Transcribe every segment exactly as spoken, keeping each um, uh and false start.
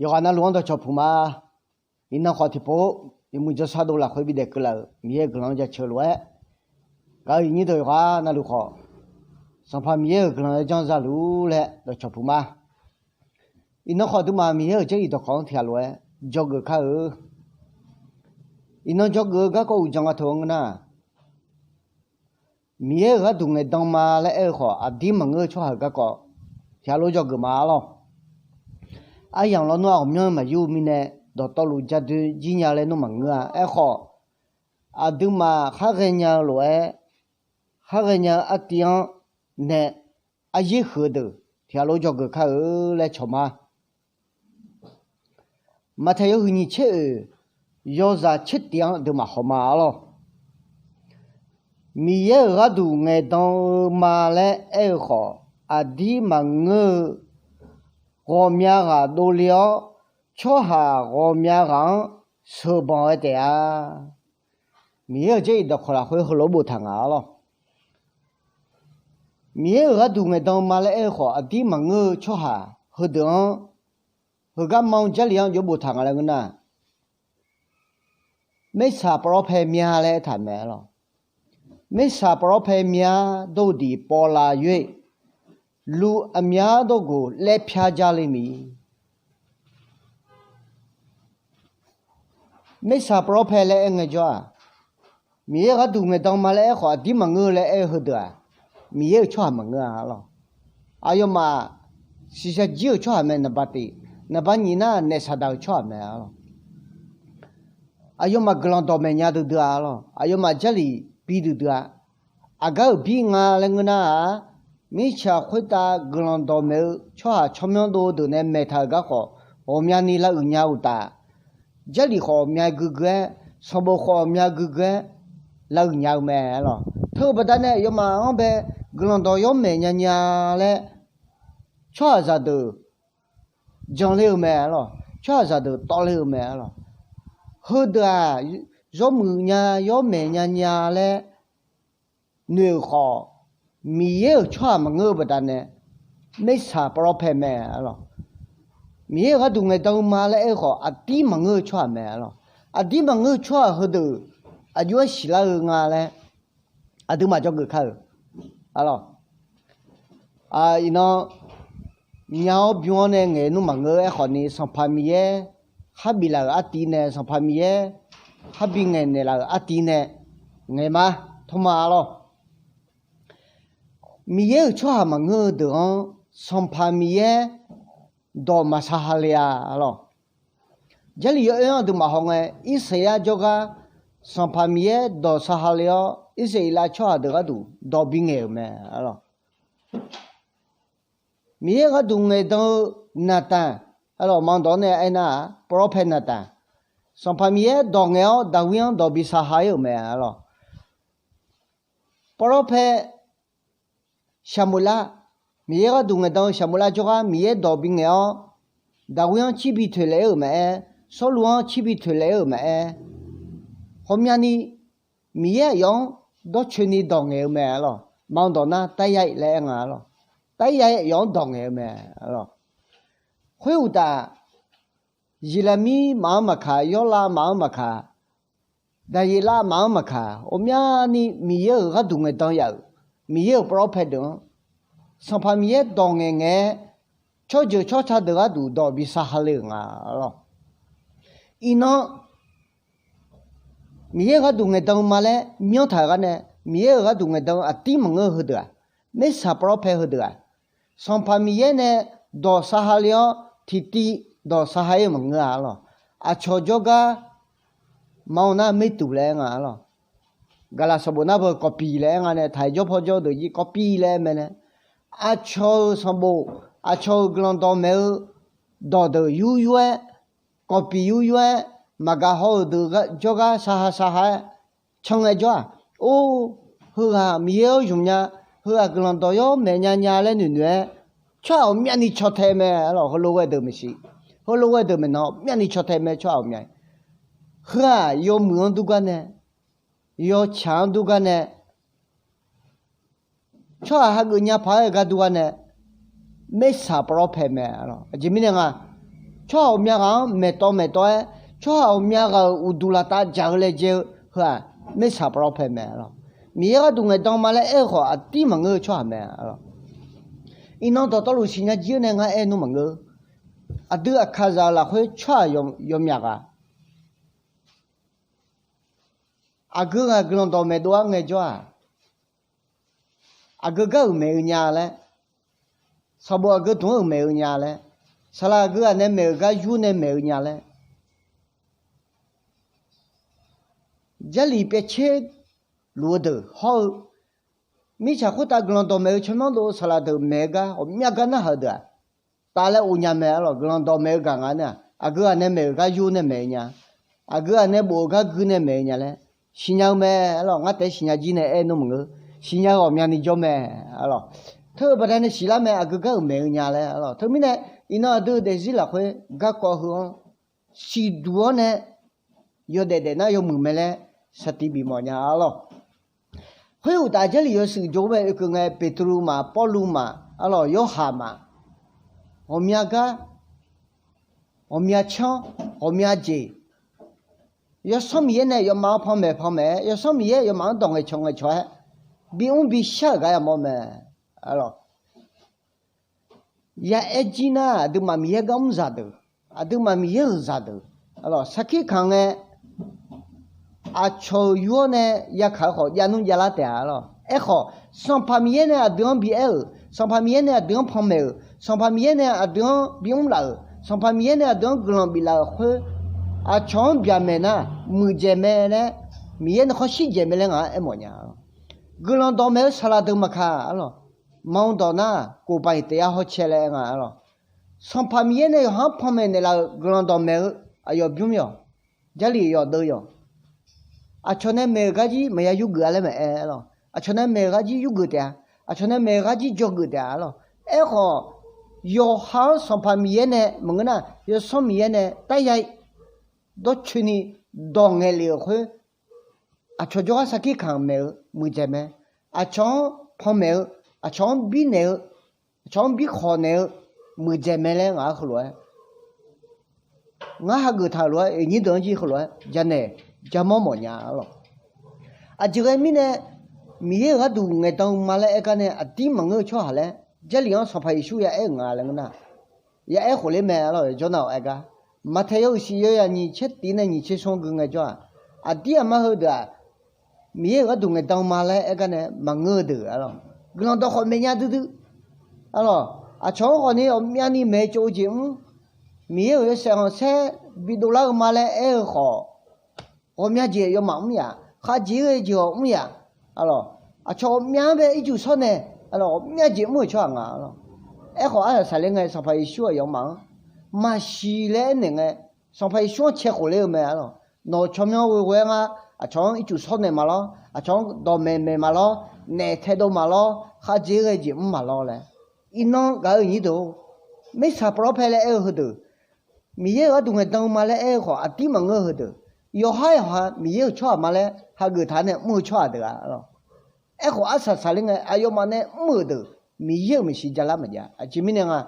Yawqghaq navluf-anr dawqcawq puq ma. Iqnan khawf tiqpov, yawmuiq jawrshar dov lafkhoer bidaef keuvlaf-euq Miqyaer-euq guiqlanq-anr jaceuq lof-aer, gaq-eu iqnyir deuq yawqghaq navluf khawf, Sanqpaq Miqyaer-euq guiqlanq-anr janr zaluf laer dawqcawq puq ma. Iqnan khawf aqduimaf Miqyaer-euq Jarlif dawqkawq-anr tiqghaq lof-aer dzawgeuf kar-eu. Iqnan dzawgeuf-eu garkawv uqdzan nga teu-anr ngeur nar, Miqyaer-euq gharduq ngaeqdan ma laer aer-eu khawf, aqdir maqngeur-eu tsawrhaq-euq garkawv tiqghaq lof dzawgeuf ma arlawr. Aryamq lawnmr-aq ghawqmyanr maqyur-eu mirnae, dawqtawvluf ja doe jir nya laer nmr maqngeur-a. Aerkhawf, aqduimaf khar ghaenya-eu lof-aer, khar ghaenya-eu artiv-anr nae aryaer huiq-eu deuq tiqghaq lof dzawgeuf kar-eu laer cawq ma. Maqtaeq yawhuiq nyiq tser oeq, yawzaq tser tif-anr aqduimaf haw ma arlawr. Miqyaer-euq gharduq ngaeqdan-eu ma laer aer-eu khawf, aqdir maqngeur-eu ghawqmya ghaq dovle-awr, tsawrhaq ghawqmya ghaq-anr sheuqbanq ghae taef-a. Miqyaer-euq Jarlif dawqkawq lafkhoer heulof-aer boftaq nga arlawr. Miqyaer-euq gharduq ngaeqdan ma laer aer-eu khawf, aqdir maqngeur-eu tsawrhaq heudeuq-anr, heugar ma-eu Jarlif-anr jov boftaq nga laer ngeur nar, Mersaq pawlawrpae mya laer aertaq mae arlawr. Mersaq pawlawrpae mya dawr-eu diq pawvlav yoer, luv aqmya dawrgoq laer pyar jar le miq. Mersaq pawlawrpae laer aer ngaejawr-aq, Miqyaer-euq gharduq ngaeqdan ma laer aer khawf, aqdir maqngeur-eu laer aer-eu heudeuq-aq, Miqyaer-euq tsawrhaq maqngeur-a arlawr. Aqyawfmaf shiqshaq jir-euq tsawrhaq mae naqba tif, naqba nyiq nar naef Saqdaq-euq tsawrhaq mae arlawr. Aqyawfmaf guiqlanq dawqmaeq nya duidui-a arlawr. Aqyawfmaf Jarlif bi duidui-a. Aqgar-euq bir nga laer ngeur nar-aq, mirtsaq khoertav guiqlanq dawqmaeq-eu tsawrhaq tsawrmyanr dov deuq nae maeqtaq-euq gar khawf, ghawqmyani lavuiq nya uqtaf, Jarlif khawf ghawqmya guigui-aer, sanqbof khawf ghawqmya guigui-aer lavuiq nya-eu mae arlawr. Teu-eu baqdanae aqyawfmaf-anr bae guiqlanq dawq yawr maeq nya nya laer tsawrhaqzaq deuq janle-eu mae arlawr. Tsawrhaqzaq deuq tawvle-eu mae arlawr. Heudeuq-aq, yawmuiq nya yawr maeq nya nya laer noeq-euq khawf, Miqyaer-euq tsawrhaq maqngeur-eu baqdanae, Mersaq pawlawrpae mae arlawr. Miqyaer-euq gharduq ngaeqdan-eu ma laer aer-eu khawf, aqdir maqngeur-eu tsawrhaq mae arlawr. Aqdir maqngeur-eu tsawrhaq heudeuq aqjox-aer siqlar-eu nga laer aqduimaf dzawgeuf kar-euq arlawr. Iqnan nya-awr bym-awr nae ngaeq nmr maqngeur. Aerkhawfni Sanqpaq Miqyaer khar biflaf-euq artiv nae, Sanqpaq Miqyaer khar bi ngaeqnaeq laf-euq artiv nae ngaeq ma, tawrma arlawr. Miqyaer-euq tsawrhaq maqngeur-eu deuq-anr Sanqpaq Miqyaer dawq maqsaq ha le-a arlawr. Jarlif yawoer-anr aqduimaf hawngae, Irsaqleqlav jawrgar Sanqpaq Miqyaer dawq saq ha le-awr, Irsaqleqlav tsawrhaq deuq gharduq dawq bingaeq-euq mae arlawr. Miqyaer gharduq ngaeqdan-eu Naqtaf, arlawr, ma dawq-anr nae aernar-aq, pawlawrpae Naqtaf, Sanqpaq Miqyaer dawq ngaeq-awr Daqwir-anr dawq bi saq ha-ir-euq mae arlawr. Pawlawrpae Saqmoqlar, Miqyaer gharduq ngaeqdan-eu Saqmoqlar jawrgar Miqyaer dawq bingaeq-awr, Daqwir-anr cirbi toeqlaef-ir-euq maqaer, Sawrluv-anr cirbi toeqlaef-ir-euq maqaer, ghawqmyani Miqyaer aqyawf-anr dawrcoeni dawq ngaeq-eu mae arlawr. Ma dawq nar Taryar-iq laer aer nga arlawr. Taryar-iq aqyawf-anr dawq ngaeq-eu mae arlawr. Khoeruqtaf, Yeqlaqmir maf-anr maqkaq, Yawrlav maf-anr maqkaq, Daqyeqlav maf-anr maqkaq, ghawqmyani Miqyaer-euq gharduq ngaeqdan yaf-euq Miqyaer-euq pawlawrpae deuq-anr, Sanqpaq Miqyaer dawq ngaeq ngaeq-aer, tsawrjeuq tsawrca deuq gharduq dawq bi saq ha le-euq nga arlawr. Iqnan Miqyaer-euq gharduq ngaeqdan-eu ma laer myanrtaq-euq gar nae, Miqyaer-euq gharduq ngaeqdan-eu aqdir maqngeur-eu heudeuq-aq, Mersaq pawlawrpae heudeuq-aq, Sanqpaq Miqyaer nae dawq saq ha le-awr tiqtiv dawq saq ha-ir-eu maqngeur-a arlawr. Aqcawq jawrgar ma-awr nar Mertuq laer aer nga arlawr. Gaqlaq sanqbof nar beu kawvpiq laer aer nga nae, taq-aer jawr paw jawr-eu deuq jir kawvpiq laer aer mae nae, aqcawq-euq sanqbof, aqcawq-euq guiqlanq dawqmaeq-eu dawqdeuq yur yur-aer, kawvpiq yur yur-aer, maqgaq haw-euq deuq jawrgar saq ha saq ha-aer, can ngae jawr-aq, or, heughaq Miqyaer-awr zmq nya, heughaq guiqlanq dawq yawr maeq nya nya laer noeq noeq-aer, tsawrhaq ghawqmyani caw tae mae arlawr. Heulof ghae deuq maeqshi, heulof ghae deuq maeqnan ghawqmyani caw tae mae tsawrhaq ghawqmya. Heu-aq yawmuiq-anr dur gar nae, yawtsaq-anr dur gar nae, tsawrhaq hageuf nya paq-aer gar dur gar nae, Mersaq pawlawrpae mae arlawr. Aqjeq mirnae nga, tsawrhaq ghawqmya ghaq-anr maeqtawv maeqtawv-aer, tsawrhaq ghawqmya ghaq-euq uqduq laftav dzaq-eu laejae-eu heu-aq, Mirtsaq pavlawr pae mae. Miqyaer gharduq ngaeqdan ma laer aer-eu khawf, aqdir maqngeur-eu tsawrhaq mae. Iqnan dawqtawvluf siqnya jir-eu nae ngar aer nmr maqngeur. Aqdui Aqkaqzaq-euq lafkhoer tsawrhaq yawmyaq ghaq, aqgeu ghaq guiqlanq dawq maeqdov-aer ngaejawr-aq, aqgeu gar-euq maeq-eu nya laer, sanqbof aqgeu dmq-anr-euq maeq-eu nya laer, saqlaq aqgeu ghaq nae maeq-euq gar yur nae maeq-eu nya laer, Jarlif pyaevtser luf-eu deuq hawr-eu, mirtsaq khoertav guiqlanq dawqmaeq-eu tsawrmyanr dov-eu saqlaq deuq maeq-eu gar ghawqmya gar narhaq-eu deuq-aq, taf laer of nya mae arlawq. Guiqlanq dawqmaeq-eu gaq nga nar-aq, aqgeu ghaq nae maeq-euq gar yur nae maeq-eu nya, aqgeu ghaq nae bof-eu gar gui nae maeq-eu nya laer siqnya-eu mae arlawq. Ngar taef-aer siqnya jir nae aer nmr maqngeur. Siqnya-eu ghawqmyani jawr mae arlawq. Teu-eu baqdanae siqlar mae, aqgeu gar-euq maeq-eu nya laer arlawq. Teumirnae iqnan aqdui-eu daefzir lafkhoer garkawv heu-anr siqduq-awr nae yawdaef daef nar yawmuiq mae laer saqtiv bif mawf nya arlawq. Khoeruqtaf Jarlif yawshuif jawr-eu mae oekeuv ngae, Beqtuvluv maf, Pawrluv maf arlawq, Yorhaq maf, ghawqmya gar, ghawqmya canr, ghawqmya jeq, Yawsanr Miqyaer nae yawfmaf-anr panmaeq panmaeq-aer, Yawsanr Miqyaer yawfmaf-anr dawq ngaeqcawq ngaeqcawq-aer bi mr bi shar-euq gar yamawr mae arlawq. Ya aer jir nar, aqduimaf Miqyaer gar mr zaqdeuq, aqduimaf Miqyaer-euq zaqdeuq arlawq, sarkir kanq ngae, aqcawq-euq yur-awr nae yakaq-eu khawf jav nmr javlar taef-a arlawq. Aerkhawf, Sanqpaq Miqyaer nae aqdui-anr bi aer-euq, Sanqpaq Miqyaer nae aqdui-anr panmaeq-euq, Sanqpaq Miqyaer nae aqdui-anr bi mr laf-euq, Sanqpaq Miqyaer nae aqdui-anr guiqlanq biflaf-euq khoer, aqcawq-anr byaqmaeq nar, muiqdzaeq mae laer, Miqyaer nuikhanr shir dzaeq mae laer ngaq-anr aermawf nya arlawq. Guiqlanq dawqmaeq-eu saqlaq deuq maqkaq arlawq, maqanr dawq nar, kof baq-iq taef-aer hawcae laer aer nga arlawq. Sanqpaq Miqyaer nae yawqha-anr panmaeq naeqlaf-eu guiqlanq dawqmaeq-eu aqyawf bymr yawq, Jarlif yawqdeuv yawq. Aqcawq nae maeq-euq gar jir maqya yurgeuf-a laer maqaer arlawq. Aqcawq nae maeq-euq gar jir yurgeuf taef-a. Aqcawq nae maeq-euq gar jir dzawgeuf taef-a arlawq. Aerkhawf, yawqha-anr Sanqpaq Miqyaer nae maqngeur nar, Yawsanr Miqyaer nae tarya dawrcoeni dawq ngaeqlef-euq khoer, aqcawq jawrgar sarkir kanq maeq-eu muiqdzaeq mae. Aqcawq-anr panmaeq-eu, aqcawq-anr birnaeq-eu, aqcawq-anr birkhawq naeq-eu muiqdzaeq mae laer ngaq-anr heulof-aer ngar hageuf taq-euq lof-aer, aqnyir deuq-anr jir heulof-aer janaeq jamawr mawfnya arlawq. Aqjeq ghae mirnae, Miqyaer-euq gharduq ngaeqdan-eu ma laer aer gar nae aqdir maqngeur-eu tsawrhaq laer Jarlif-anr Sanqpaq Yeqsur ya aer-euq nga laer ngeur nar, ya aer khofler mae arlawq. Jawrnav-awq aer gar, Maqtaeq yawhuiq siq yawzaq nyiq tser tiq nae nyiq tser smr gui ngaejawr-aq, aqdir aqma heudeuq-aq, Miqyaer-euq gharduq ngaeqdan-eu ma laer aer gar nae maqngeur-eu deuq arlawq. Guiqlanq dawqkhawf maeqnya duidui arlawq. Aqcawq-anr khawfni ghawqmyavni maeq tsov-eu jeq mr, Miqyaer-euq yawshaef khanqsaer bidov lar-eu ma laer aer-eu khawf, ghawqmya jeq yawmaf mr yaf, khavjeq ghae jeq-awq mr yaf arlawq. Aqcawq ghawqmya-anr bae ircuf shawr nae arlawq, ghawqmya jeq mr-euq tsawrhaq nga arlawq. Aerkhawf, arsaq saqler ngae, Sanqpaq Yeqsur-aq yawmaf-anr maqsiq laer aernaeq ngae, Sanqpaq Yeqsur-anr cae khofler-eu mae arlawq. Nawq-euq tsawrmyanr ghoeghoe-aer ngar aqcawq-anr ircuf shawr naeq maqlawr, aqcawq-anr dawqmaeq maeq maqlawr, naef taedov maqlawr, khavjeq ghae jeq mr maqlawr laer. Iqnan gaq-eu aqnyir deuq-or, Mirtsaq pavlawr pae laer aer-eu heudeuq, Miqyaer-euq gharduq ngaeqdan-eu ma laer aer-eu khawf aqdir maqngeur-eu heudeuq, yawqhar yawqha Miqyaer-euq tsawrhaq ma laer hageuf taq-aer nae mr-eu tsawrhaq deuq-a arlawq. Aerkhawf, arsaq saqler ngae, aqyawfmaf nae mr-euq deuq Miqyaer-euq maeqshi jalar maqjav. Aqjeq mirnae nga,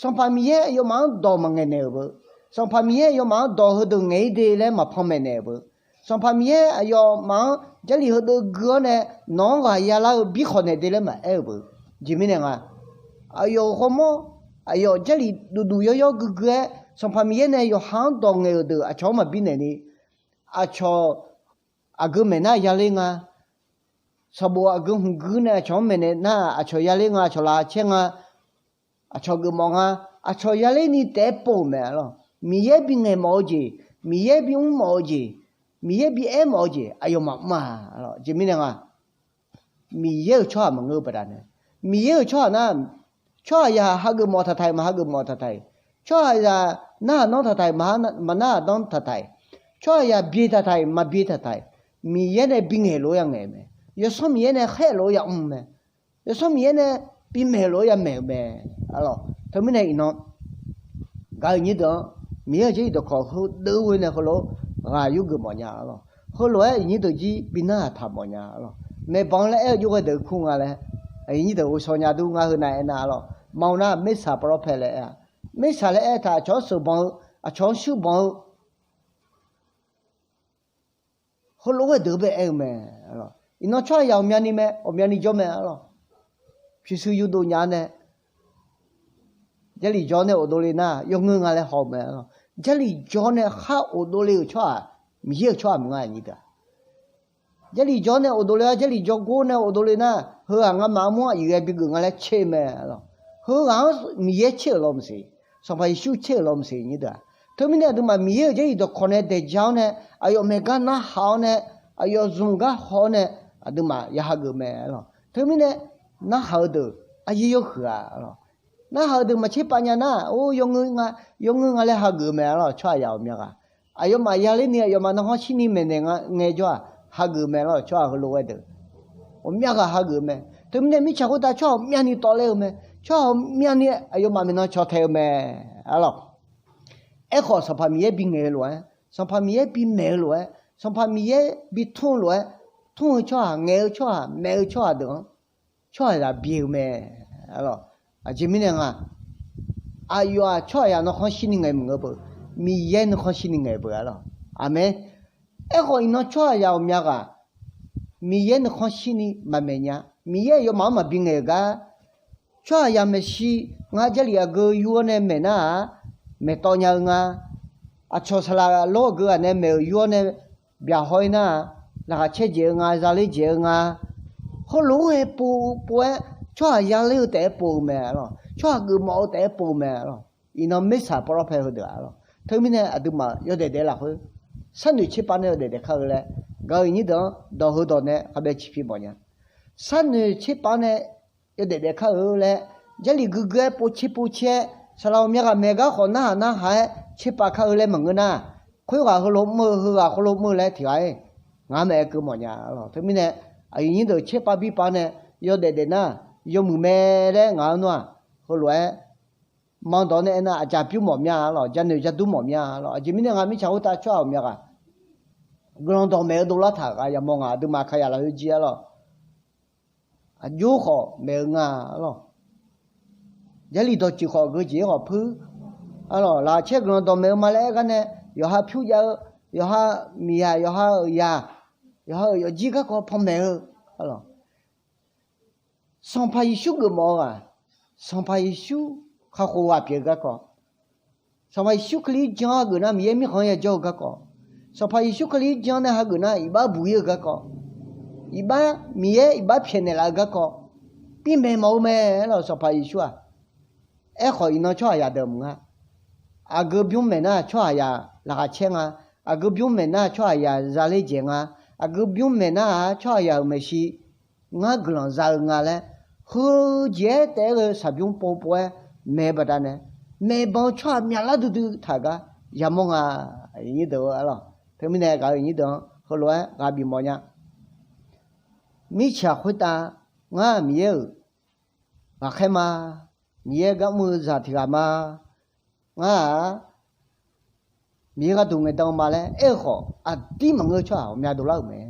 Sanqpaq Miqyaer aqyawfmaf-anr dawq maqngaeq naeq-euq beu, Sanqpaq Miqyaer aqyawfmaf-anr dawq heudeuq ngaeq-ir de laer maqpanmaeq naeq-euq beu, Sanqpaq Miqyaer aqyawfmaf-anr Jarlif heudeuv gui-awr nae nawq-anr ghaq yalar-eu birkhawq naeq de laer maqaer-euq beu. Jeq mirnae nga, aqyawf-euq ghawrmawr, aqyawf Jarlif duqduq yawr yawr gui gui-aer Sanqpaq Miqyaer nae yawqha-anr dawq ngaeq-euq deuq aqcawq-anr maqbi naeq ni, aqcawq aqgeu maeq nar yaler nga, sanqbof aqgeu hmq gui nae aqcawq-anr maeqnaeq nar aqcawq yaler nga, aqcawq laqkhaq caer nga, aqcawq geufmawf nga, aqcawq yaler ni taef-aer pov-euq mae arlawq. Miqyaer bingaeq mawf-eu jeq, Miqyaer bimr mawf-eu jeq, Miqyaer bi aer mawf-eu jeq aqyawfmaf mr-a arlawq. Jeq mirnae nga, Miqyaer-euq tsawrhaq maqngeur-eu baqdanae, Miqyaer-euq tsawrhaq nar, tsawrhaqzaq hageuf mawf taqtaq-iq, maq hageuf mawf taqtaq-iq, tsawrhaqzaq narhaq nanr taqtaq-iq, maq narhaq nanr taqtaq-iq, tsawrhaqzaq byae taqtaq-iq, maq byae taqtaq-iq, Miqyaer nae bingaeq lof-aer ya ngaeq-eu mae. Yawsanr Miqyaer nae khaer lof-aer ya mr mae. Yawsanr Miqyaer nae bimaeq lof-aer ya maeq-eu mae arlawq. Teumirnae iqnan gaq-eu nyir deuq-anr, Miqyaer-euq jarlif dawqkawq heudeuv ghoe nae heulof-aer ghaq yurgeuf mawfnya arlawq. Heulof-aer aqnyir deuq jir bi narhaq taq mawfnya arlawq. Maeqbanq laer aer-eu jov ghae deuq kur nga laer, aqnyir deuq ghovshaw nya dur ngar heu nav aernar arlawq. Maqaer nar, Mirtsaq pavlawr pae laer aer-a. Mirtsaq laer aer taq aqcawq-anr sheuqbanq-eu, aqcawq-anr shuirbanq-eu, heulof-aer deuq-eu bae aer-eu mae. Iqnan tsawrhaqzaq ghawqmyani mae, ghawqmyani jawr mae arlawq. Pyurshuir yurdov nya-awr nae, Jarlif jawr nae ghofdov le nar, yawngeur nga laer haw-eu mae arlawq. Jarlif jawr nae khar ghofdov le-euq tsawrhaq, Miqyaer-euq tsawrhaq maqngeur-a, nyirdeuq-aq. Jarlif jawr nae ghofdov le-awr, Jarlif jawrgor nae ghofdov le nar, heughaq ngamaf armur-anr aqyuif ghae bigeuv nga laer tser-eu mae arlawq. Heughaq-anr Miqyaer tser-euq lawnmq siq, Sanqpaq Yeqsur tser-euq lawnmq siq, nyirdeuq-aq. Teumirnae aqduimaf Miqyaer-euq Jarlif dawqkawq nae daeq ja-awr nae, aqyawf maeq gar narhaq-awr nae, aqyawf zmq gar haw-awr nae, aqduimaf ya hageuf mae arlawq. Teumirnae narhaq-eu deuq aryaer yawhuiq-a arlawq. Narhaq-eu deuq maqtser pav nya nar, or, yawngeur nga laer hageuf-eu mae arlawq. Tsawrhaqzaq ghawqmya ghaq, aqyawfmaf yaler ni aqyawfmaf nuikhanr shirni maeqnaeq ngaejawr-aq, hageuf mae arlawq. Tsawrhaq heulof-aer deuq ghawqmya ghaq hageuf-eu mae. Teumirnae mirtsaq khoertav tsawrhaq ghawqmyani tawv ler-eu mae. Tsawrhaq ghawqmyani aqyawfmaf maeqnan caw tae-eu mae arlawq. Aerkhawf, Sanqpaq Miqyaer bingaeq-eu lof-aer, Sanqpaq Miqyaer bimaeq-eu lof-aer, Sanqpaq Miqyaer bitmr-eu lof-aer, tmr-eu tsawrhaq, ngaeq-eu tsawrhaq, maeq-eu tsawrhaq deuq-anr tsawrhaqzaq bi-eu mae arlawq. Aqjeq mirnae nga, aqyawf-aq tsawrhaqzaq nuikhanr shirni ngaeq maqngeur beu, Miqyaer nuikhanr shirni ngaeq beu arlawq. Aqmeq. Aerkhawf, iqnan tsawrhaqzaq ghawqmya ghaq Miqyaer nuikhanr shirni maqmaeq nya. Miqyaer aqyawfmaf-anr maqbi ngaeq-euq gar, tsawrhaqzaq maeqshi, ngar Jarlif aqgeu yur-awr nae maeq nar-aq, maeqtawv nya-eu nga. Aqcawq saqlaq lawr aqgeu ghaq nae maeq-euq yur-awr nae byaqhaw-ir nar-aq, laqkhaq caer dzaeq-eu nga, zaler dzaeq-eu nga. Heulof-aer pov pov-aer, tsawrhaq yaler-eu taef-aer pov-eu mae arlawq. Tsawrhaq geufmawf-eu taef-aer pov-eu mae arlawq. Iqnan mirtsaq pawrlawr pae heudeuq arlawq. Teumirnae aqduimaf yawdaef daef lafkhoer, sharnoeq tserpav nae yawdaef daef kar-eu laer, gaq-euq nyir deuq-anr dawq heudawq nae khabae ciqpi mawfnya. Sharnoeq tserpav nae yawdaef daef kar-eu laer, Jarlif guigui-aer povtser povtser-aer, saqlaq ghawqmya ghaq maeq gar khawf narhaq narhaq-aer tserpav kar-eu laer maqngeur nar, khoerghaq heulof mr-eu, heughaq khoerlof mr-eu laer tiq ghaq-ir, ngaq-anr maqaer keuv mawfnya arlawq. Teumirnae aqyuif nyir deuq tserpav birpav nae yawdaef daef nar, yawmuiq mae laer ngaq-anr nar-aq, heulof-aer manq dawq nae aernar, aqdzaq pyur mawf mya arlawq, janoeq jadur mawf mya arlawq. Aqjeq mirnae nga mirtsaq khoertav tsawrhaq ghawqmya ghaq guiqlanq dawqmaeq-eu dovlar taq-euq ghaq yamawr nga, aqduimaf kaqyaq lafkhoer jir arlawq. Aqjox khawf maeq-eu nga arlawq. Jarlif dawqtsuif khawf geujeq-ir khawf puir arlawq. Laqkhaq caer guiqlanq dawqmaeq-eu ma laer aer gar nae, yawqha pyur jav-eu, yawqha miqyaq, yawqha-euq yaq, yawqha-euq yawfjir garkawv panmaeq-eu arlawq. Sanqpaq Yeqsur geufmawf-eu ghaq, Sanqpaq Yeqsur kakhof ghaq pyeuf-eu garkawv, Sanqpaq Yeqsur Kali-anr jan-awr hageuf nar Miqyaer mirkhanq-anr yajawr-eu garkawv, Sanqpaq Yeqsur Kali-anr jan nae hageuf nar iqbax buq-ir-eu garkawv, iqbax Miqyaer iqbax pyaeqnaeq laf-eu garkawv, birmaeq mawf-eu mae arlawq. Sanqpaq Yeqsur-aq, aerkhawf iqnan tsawrhaqzaq deuq maqnga. Aqgeu bymr maeq nar tsawrhaqzaq laqkhaq caer nga. Aqgeu bymr maeq nar tsawrhaqzaq zaler dzaeq nga. Aqgeu bymr maeq nar-aq tsawrhaqzaq-euq maeqshi ngar guiqlanq za-eu nga laer, heujeq-aer taef-aer ghae-eu shaqbymr pov pov-aer maeq-eu baqdanae, maeqbanq-eu tsawrhaq myaqlar duidui taq-euq gar yamawr nga. Aqyuif nyir deuq-eu arlawq, teumirnae gaq-euq nyir deuq-anr heulof-aer ghaq bifmawf nya. Mirtsaq khoertav ngar Miqyaer-euq ghaqkhaer ma. Miqyaer gar mr-eu zaq tiq ghaq ma. Ngar-aq Miqyaer gharduq ngaeqdan-eu ma laer aer-eu khawf, aqdir maqngeur-eu tsawrhaq ghawqmya dovlar-euq mae.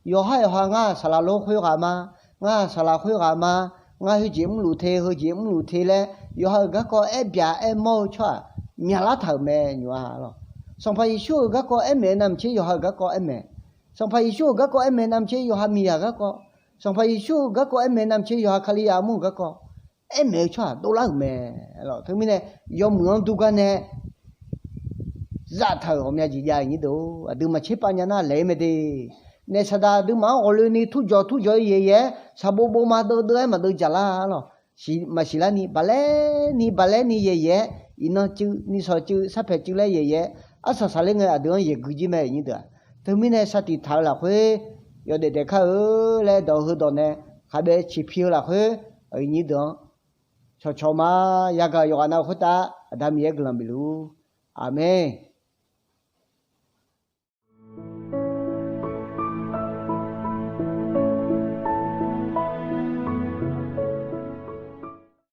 Yawqhar yawqha ngar-aq saqlaq lor khoerghaq ma, ngar-aq saqlaq khoerghaq ma, ngar heujeq mrluf te, heujeq mrluf te laer yawqha-euq garkawv aer byaq aer mawr-eu tsawrhaq myaqlar taq-euq mae nymq-a lawq. Sanqpaq Yeqsur-euq garkawv aer maeq-eu navmaqtser yawqha-euq garkawv aer maeq. Sanqpaq Yeqsur-euq garkawv aer maeq navmaqtser yawqha miqyaq garkawv, Sanqpaq Yeqsur-euq garkawv aer maeq navmaqtser yawqha Kalizaq armur-euq garkawv aer maeq-eu tsawrhaq dovlar-euq mae lawq. Teumirnae yawmuiq-anr dur gar nae zaftaq-euq ghawqmya jeq jav-eu nyir deuq, aqduimaf tserpav nya nar laeq-ir mae de. Naef saqdaq aqduimaf-anr ghawqloeni turjawq turjawq-ir yaeq yaeq-aer, saqbov bov ma deuv deuv-aer maqdeuv jaqlar lawq. Maqsiq larni baqlaer ni baqlaer ni yaeq yaeq-aer, iqnan cuiv ni sawq cuiv sarpaeq cuiv laer yaeq yaeq-aer, arsaq saqler ngae aqdui-anr yaeq gui jir mae nyir deuq-aq. Teumirnae sar tiq taq-eu lafkhoer yawdaef daef kar-eu laer dawq heudawq nae khaqbae ciqpi-eu lafkhoer, aqyuif nyir deuq-anr cawqcawq ma. Yagaq yawqghaq nav-eu khoertav Aqda Miqyaer guiqlanq bifluf-ur. Aqmeq.